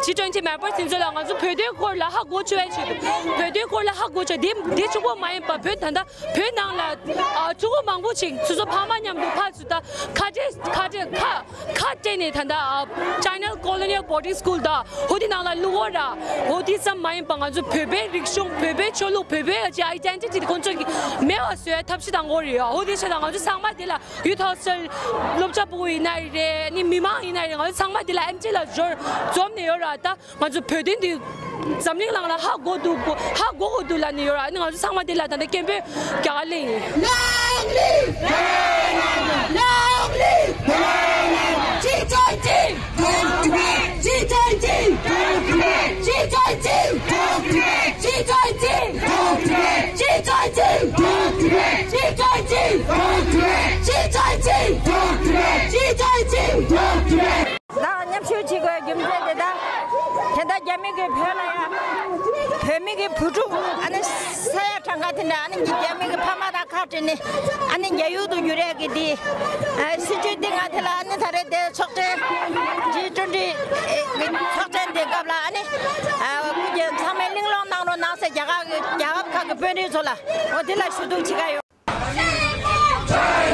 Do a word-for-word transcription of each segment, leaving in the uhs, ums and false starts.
ཇི་ཊུ་ཝེན་ཊི་མེམ་བར་སི་དེ་ཚོ་ལ་ང་ཚོ་བོད་དོན་སྐོར་ལ་ཧ་གོ་ཆོག་ཡ་ཆེད་དུ། བོད་དོན་སྐོར་ལ་ཧ་གོ་ཆོག་དེ་དེ་གཅིག་པོ་མ་ཡིན་པ་བོད་ད་ལྟ་བོད་ནང་ལ་ཨ་ཕྲུ་གུ་མང་པོ་ཞིག་སོ་སོ་ཕ་མ་མཉམ་དུ་ཕར་ཚུར་ད་ཁ་བྲལ་ཁ་བྲལ་ཁ་ཁ་བྲལ་ནས་ད་ལྟ་ཨ་ཅའི་ན་ཀོ་ལོ་ནི་ཡལ་བོར་ཌིང་སི་ཀུལ་དང་ཧོ་དེ་ནང་ལ་བླུག་འོ་ར་ཧོ་དེ་ཙམ་མ་ཡིན་པ་ང་ཚོ་བོད་པའི་རིག་གཞུང་བོད་པའི་ཆོས་ལུགས་བོད་པའི་ཨའི་ཌེན་ཊི་ཊི་དེ་ཁོང་ཚོ་གི་མེད་པ་བཟོ་ཡ་ཐབས་ཤེས་གཏང་དགོས་རེད། ཧོ་དེ་ཆ་ད་ང་ཚོ་ཚང་མ་དེ་ལ་ཡུ་ཐི་ཧོ་སི་ཊེལ་སློབ་གྲྭ་ཕྲུ་གུ་ཡིན་ན་རེད་ནི་མི་མང་ཡིན་ན་རེད། ང་ཚོ་ཚང་མ་དེ་ལ་ཨེམ་ཆི་ལ་འབྱོར་འཛོམས་ནས་ཡོད་ར། ད་ང་ཚོ་བོད་དོན་འདི་འཛམ་གླིང་ནང་ལ་ཧ་གོ་འདུག་གོ་ཧ་གོ་དགོས་འདུག་ལབ་ནས་ཡོད་ར། ཨ་ནི་ང་ཚོ་ཚང་མ་དེ་ལ་ད་ལྟ་སྐད་འབོད་རྒྱག་ག་སླེབས་ཡིན། Long live! Long live! G twenty! G twenty! G twenty! ད་མཉམ་ཞུགས་བྱེད་དགོས་རྒྱུ་མཚན་དེ་ད་དེ་ད་རྒྱ་མི་གི་བོད་ལ་ཡ་བོད་མི་གི་བུ་ཕྲུག་ཨ་ནི་ས་ཡ་གྲངས་ཀ་དེ་འདྲ་ཨ་ནི་རྒྱ་མི་གི་ཕ་མ་དང་ཁ་བྲལ་ནས་ཨ་ནི་རྒྱ་ཡུལ་དུ་བསྒྱུར་ཡ་གི་དེ་སྲིད་ཇུས་དེ་ང་དེ་ལ་ཨ་ནི་ད་རེས་དེ་ཚོགས་ཆེན་ཇི་ཊུ་ཝེན་ཊི་གི་ཚོགས་ཆེན་དེ་སྐབས་ལ་ཨ་ནི་སྐུ་མཁྱེན་ཚང་མས་གླེང་སློང་གནང་རོགས་གནང་ཟེར་རྒྱ་གར་གི་རྒྱལ་ཁབ་ཁག་གི་དཔོན་རིགས་ཚོ་ལ་འོ་དེ་ལ་ཞུ་གཏུག་བྱེད་ཀ་ཡོད། Shame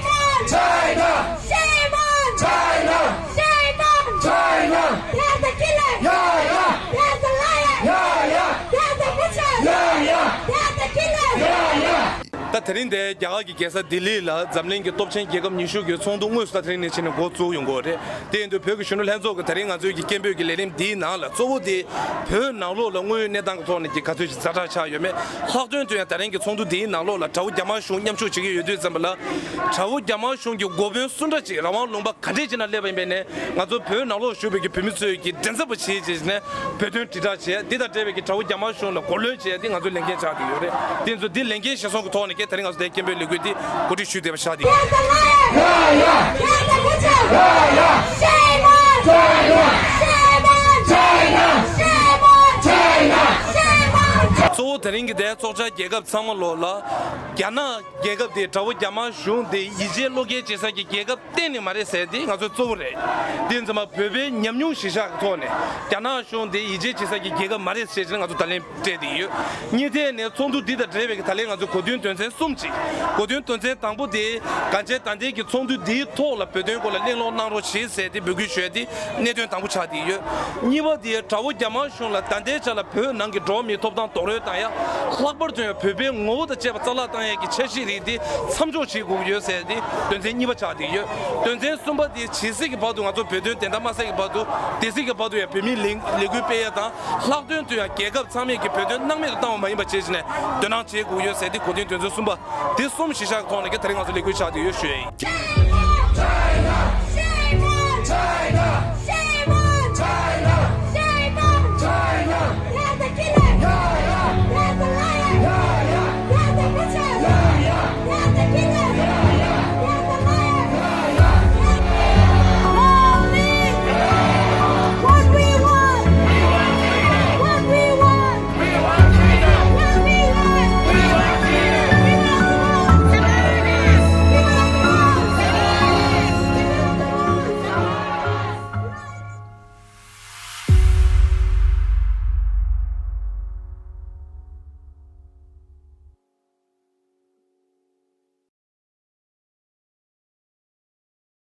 on! China! Shame on! China! Shame on! China! They're the killer! Yeah, yeah! They're the liar! Yeah, yeah! They're the butcher! Yeah, yeah! They're the killer! Yeah, yeah! ད་དེ་རིང་འདིར་རྒྱ་གར་གྱི་རྒྱལ་ས་ལྡི་ལི་ལ་འཛམ་གླིང་གི་སྟོབས་ཆེན་རྒྱལ་ཁབ་ཉི་ཤུ་གི་ཚོགས་འདུ་དངོས་སུ་ད་དེ་རིང་ནས་བྱས་ནས་འགོ་བཙུགས་ཡོང་གི་ཡོད་རེད། དེ་ཡིན་དུས་བོད་ཀྱི་གཞོན་ནུ་ལྷན་ཚོགས་ཀྱི་ད་རིང་ང་ཚོའི་གི་སྐད་འབོད་ཀྱི་ལས་རིམ་འདིའི་ནང་ལ་གཙོ་བོ་དེ་བོད་ནང་ལོགས་ལ་དངོས་ཡོད་གནས་སྟངས་ཀྱི་ཐོག་ནས་ཀྱི་ག་ཚོད་ཅིག་ཛ་དྲག་ཆགས་ཡོད་མེད། ལྷག་དོན་དུ་ཡང་ད་རིང་གི་ཚོགས་འདུ་འདིའི་ནང་ལོགས་ལ་དགྲ་བོ་རྒྱ་དམར་གཞུང་མཉམ་ཞུགས་བྱེད་ཀྱི་ཡོད་དུས་ཙམ་པ་ལ། དགྲ་བོ་རྒྱ་དམར་གཞུང་གི་འགོ་དཔོན་སུ་འདྲ་ཅིག་རང་དབང་ལུང་པ་ག་འདྲས་ཅིག་ནང་སླེབས་པ་ཡིན་པས་ནས་ང་ཚོ་བོད་ནང་ལོགས་བཞུགས་པའི་གི་བོད་མི་ཚོས་ཀྱི་མགྲིན་ཚབ་པ་བྱེད་ཅེས་ནས་བོད་དོན་དྲིལ་བསྒྲགས་བྱས། འདི་དང་འབྲེལ་བའི་གི་དགྲ་བོ་རྒྱ་དམར་གཞུང་ལ་མགོ་གློད་བྱས་ཏེ་ང་ཚོའི་ལས་འགན་ཆགས་བསྡད་ཡོད་རེད། དེ་ཚོ་འདི་ལས་འགན་གཞིར་བཟུང་གི་ཐོག་ནས་ཀྱི་ད་རིང་ང་ཚོ་དེ་སྐད་འབོད་ལས་འགུལ་འདི་གོ་སྒྲིག་ཞུས་བསྡད་པ་ཆགས་བསྡད་ཡོད། Shame on! Shame on! Shame on! Shame on! Shame on! Shame on! Shame on! གཙོ་བོ་དེ་རིང་གི་དེ་ཚོགས་བཅར་རྒྱལ་ཁབ་ཚང་མ་ལོགས་ལ་རྒྱ་ནག་རྒྱལ་ཁབ་དེ་དགྲ་བོ་རྒྱ་དམར་གཞུང་དེ་ཡིད་ཆེས་བློ་འགེལ་བྱེད་ས་ཀྱི་རྒྱལ་ཁབ་གཏན་ནས་མ་རེད་ཟེར་དེ་ང་ཚོའི་གཙོ་བོ་རེད། དེ་ཙམ་པ་བོད་པའི་ཉམས་མྱོང་གཞིར་བཞག་གི་ཐོག་ནས་རྒྱ་ནག་གཞུང་དེ་ཡིད་ཆེས་བྱེད་ས་ཀྱི་རྒྱལ་ཁབ་མ་རེད་ཟེར་ནས་ང་ཚོ་ད་ལན་སྤྲད་དེ་ཡོད། གཉིས་ཐད་ནས་ཚོགས་འདུ་འདི་དང་འབྲེལ་བའི་ད་ལན་ང་ཚོ་གོ་དོན་དོན་ཚན་གསུམ་ཅིག་གོ་དོན་དོན་ཚན་དང་པོ་དེ་གང་ཅི་ད་ལྟའི་གི་ཚོགས་འདུ་འདིའི་ཐོག་ལ་བོད་དོན་སྐོར་ལ་གླེང་སློང་གནང་རོགས་བྱེད་ཟེར་དེ་འབོད་སྐུལ་ཞུ་ཡ་དེ་གནད་དོན་དང་པོ་ཆགས་བསྡད་ཡོད། གཉིས་པ་དེ་དགྲ་བོ་རྒྱ་དམར་གཞུང་ལ་ད་ལྟའི་ཆ་ལ་བོད་ནང་གི་འགྲོ་བ་མིའི་ཐོབ་ཐང་རྡོག་རོལ་བཏང་ཡ། ལྷག་པར་དུ་ཡང་བོད་པའི་ངོ་བོ་དང་བཅས་པ་རྩ་བརླག་བཏང་ཡས་ཀྱི་འཆར་གཞི་རིགས་འདི་མཚམས་འཇོག་བྱེད་དགོས་ཀྱི་ཡོད་ཟེར་ཏེ་དོན་ཚན་གཉིས་པ་ཆགས་བསྡད་ཡོད། དོན་ཚན་གསུམ་པ་དེ་ཇི་སྲིད་ཀྱི་བར་དུ་ང་ཚོ་བོད་དོན་བདེན་མཐའ་མ་གསལ་གྱི་བར་དུ་དེ་སྲིད་ཀྱི་བར་དུ་ཡང་བོད་མིའི་ལས་ལས་འགུལ་སྤེལ་ཡས་དང་ལྷག་དོན་དུ་ཡང་རྒྱལ་ཁབ་ཚང་མས་ཀྱི་བོད་དོན་སྣང་མེད་དུ་བཏང་བ་མ་ཡིན་པ་བྱས་ནས་དོ་སྣང་བྱེད་དགོས་ཀྱི་ཡོད་ཟེར་ཏེ་གོ་དོན་དོན་ཚན་གསུམ་པ་དེ་གསུམ་གཞིར་བཞག་གི་ཐོག་ནས་ཀྱི་དེ་རིང་ང་ཚོ་ལས་འགུལ་ཆགས་བསྡད་ཡོད་ཞུ་ཡས་ཡིན། Shame on! Shame on! China!